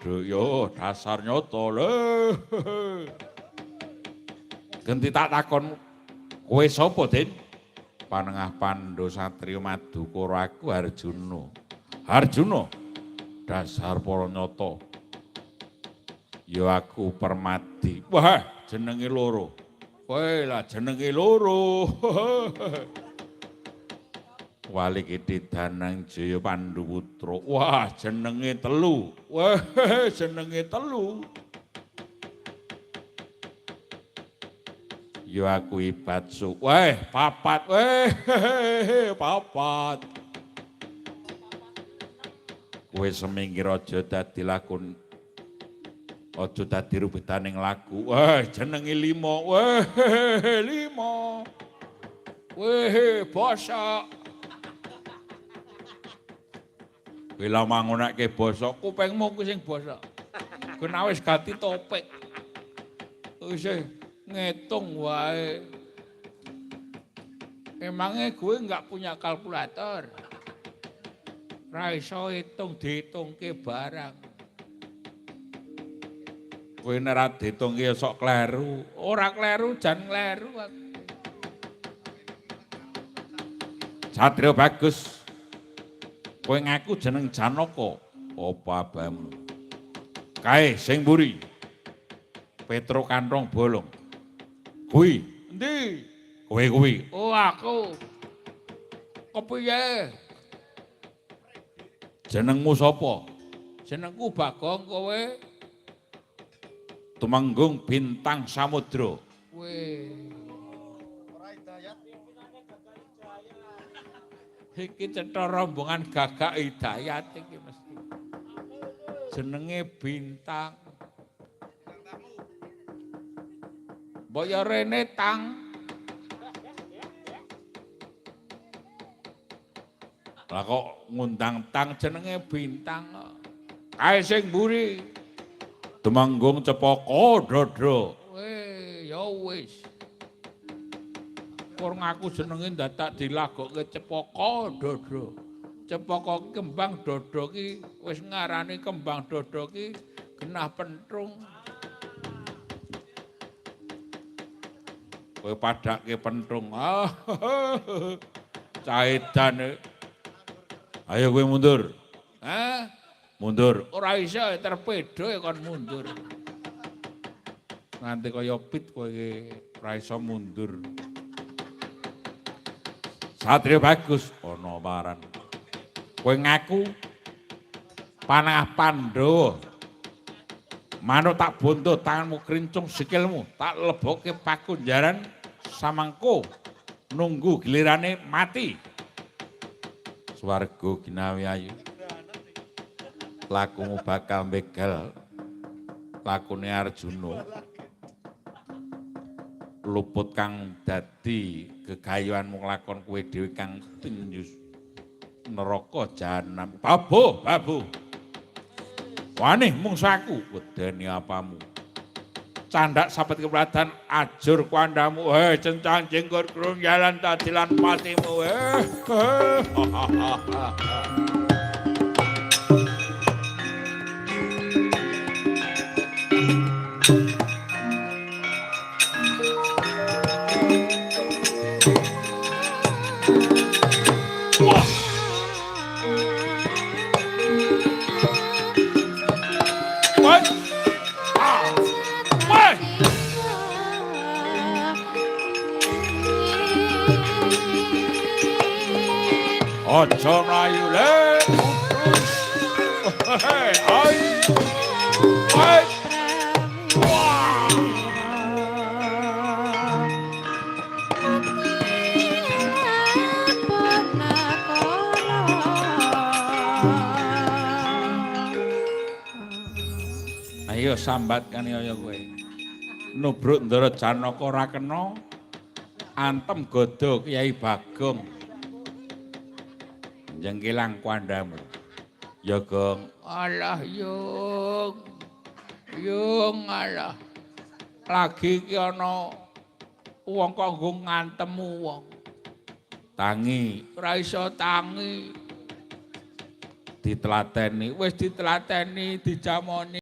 Yo dasar nyoto le. Genti tak takon kowe sapa, Den? Panengah Pandhu Satriya Madukara aku Arjuna. Arjuna dasar para nyata. Ya aku Permadi. Wah, jenenge loro. Kowe lah jenenge loro. Wali Kiti Danang Jaya Pandu Putra. Wah, jenenge telu. Wah, jenenge telu. Ya aku Ibatsu. Wah, papat. Wah, papat. Kowe semingkir aja dadi lakon. Aja dadi rubetaning laku. Wah, jenenge lima. Wah, lima. Wah, bosok. Kowe lah mangunake bosok, kupingmu kuwi sing bosok. Kena wis ganti topik. Wis ngitung wae. Emangnya gue nggak punya kalkulator? Ra iso hitung dihitungke barang. Kowe nek ra dihitungke ya sok kleru. Ora kleru jan kleru aku. Satria bagus. Kowe ngaku jeneng Janaka, apa abamu? Kae sing mburi. Petro kantong bolong. Kuwi endi? Kowe kuwi. Oh aku. Kepiye? Jenengmu sapa? Jenengku Bagong, kowe? Tumenggung Bintang Samudra. Kowe. Iki cetha rombongan Gagak Hidayat iki mesti. Jenenge Bintang. Mbok ya rene tang. Lah kok ngundang tang jenenge Bintang kok. Kae sing mburi. Tumenggung Cepaka Dada. Weh, ya wis. Kur ngaku jenenge dadak dilagokke Cepaka Dada. Cepaka kembang dada ki wis ngarani kembang dada ki genah pentrung. Kowe padake pentrung. Caedan. Ayo kowe mundur. Hah? Mundur. Ora iso terpedo kon mundur. Nganti kaya pit kowe iki ora iso mundur. Satria bagus ana paran. Kowe ngaku panah Pandhawa. Manuk tak buntut tanganmu krincung sikilmu tak lebokke pakunjaran samangko nunggu gilirane mati. Swarga ginawi ayu. Lakumu bakal begal lakune Arjuna. Luput kang dadi gegayuhanmu nglakon kowe dhewe kang tinjus neraka jahanam. Babu, babu. Wanih mungsuhku wedeni apamu. Candak sapet kepradan ajur kuandamu. Heh cencang jenggur krung jalan tadilan patimu. Heh. Aja mlayu le. Hei, ai. Ai. Wah. Ayo sambat kaniaya kowe. Nubruk Ndara Janaka ora kena antem gada Kyai Bagong. Jengkilang kuandamu. Ya Gong. Alah yung. Yung alah. Lagi iki ana wong kok nggo ngantemu wong. Tangi, ora iso tangi. Ditelateni, wis ditelateni, dijamoni.